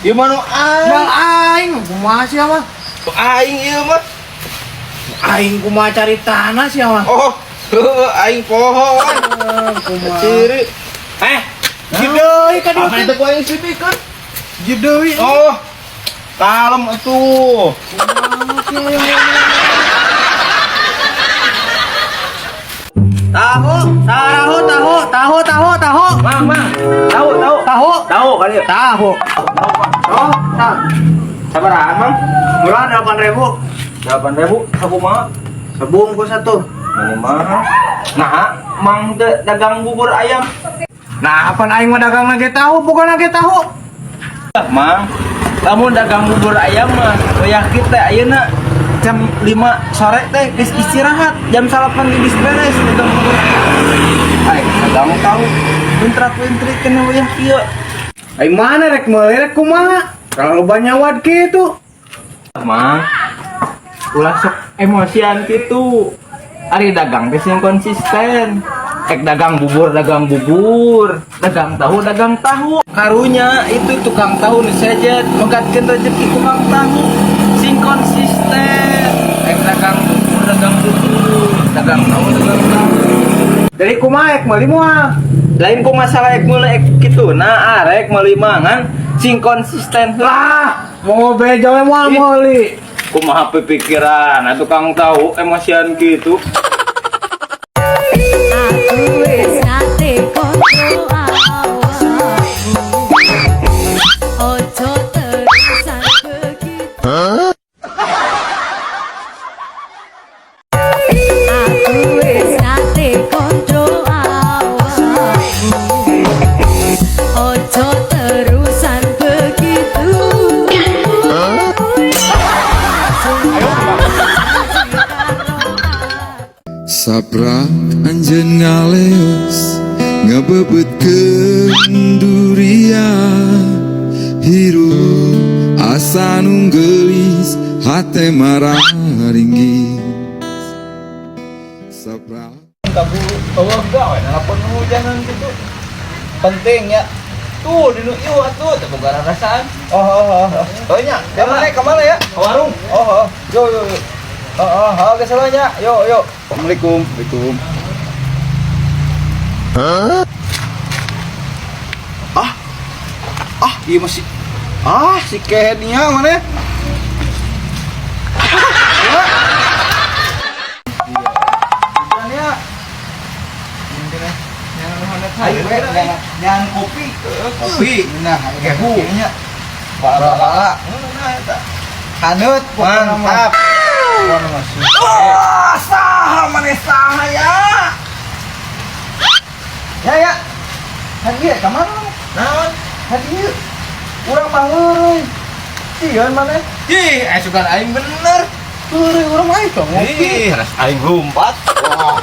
Ieu mah nu aing. Bang aing kumaha sia mah? Nu aing ieu mah. Aing kumaha cari tanah sia mah? Oh, heuh, aing poho wan. Kumaha? Ciri. Eh, jideui ka dieu. Apa itu ku aing sipikeun? Jideui. Oh. Kalem atuh. Tahu, tahu, tahu, tahu, tahu, tahu. Mang, mang. Tahu, tahu. Tahu. Tahu kali ya. Tahu. Tahu, Pak. Oh, tahu. Sabaraha, Mang? Murah 8.000. 8.000 sakumaha? Sebungkus satu. Mana mah? Nah, Mang teh dagang bubur ayam. Nah, apa aing mah dagang lagi tahu, bukan lagi tahu. Mang, lamun dagang bubur ayam mah wayah kita ayeuna jam 5 sore teh geus istirahat, jam 8 geus beres dagang bubur ayam. Ai, dagang tahu wintrak-wintrik kena wayah kieu. Aing mana rek meuli rek kumaha? Kalau banyawat kitu. Mang, ulah sok emosian kitu. Ari dagang teh sing konsisten. Ek dagang bubur, dagang bubur, dagang tahu, dagang tahu. Karunya itu tukang tahu nu sejet, megatkeun rezeki tukang tahu. Sing konsisten. Ek dagang bubur, dagang bubur, dagang tahu, dagang tahu. Jadi kumaha rek meuli moal? Lain ku masalah ek meuli ek kitu. Nah, arek meuli mangan sing konsisten. Lah, mau bejo we moal Ih. meuli. Kumaha pikiran, nah, tukang tahu emosian gitu. Aku wis nate kontrol awakmu. Ojo terusan begitu. Aku wis nate kontrol awakmu. Ojo terusan begitu. Saprak anjeun ngaleos ngebebetkeun durian hirup asa nu geulis hate mararinggis Saprak Kabu eueuh gawe nelpon hujanan gitu. Penting ya. Tuh di nu ieu atuh teu boga rarasaan. Oh, oh, oh, oh. Oh, nya. Ka mana, ka mana ya? Ka warung. Oh, oh. Yo, yo, yo. Oh, oh, oh, geus nya. Yo, yo. Assalamualaikum. Waalaikum. Ah. Ah, iya masih. Ah, si Kenia mana? Hujan ya. Ayo, we, nyan kopi. Kopi. Nah, Kehu. nya. Bala-bala. Nah, eta. Haneut pokona mah. Mantap. Pokona mah sih. Oh, saha maneh saha ya? Ya, ya. Hadieu ka mana? Naon? Hadieu. Urang mah heureuy. Sieun maneh. Ih, sugan aing bener. Heureuy urang mah itu ngopi. Ih, aing lumpat. Wah.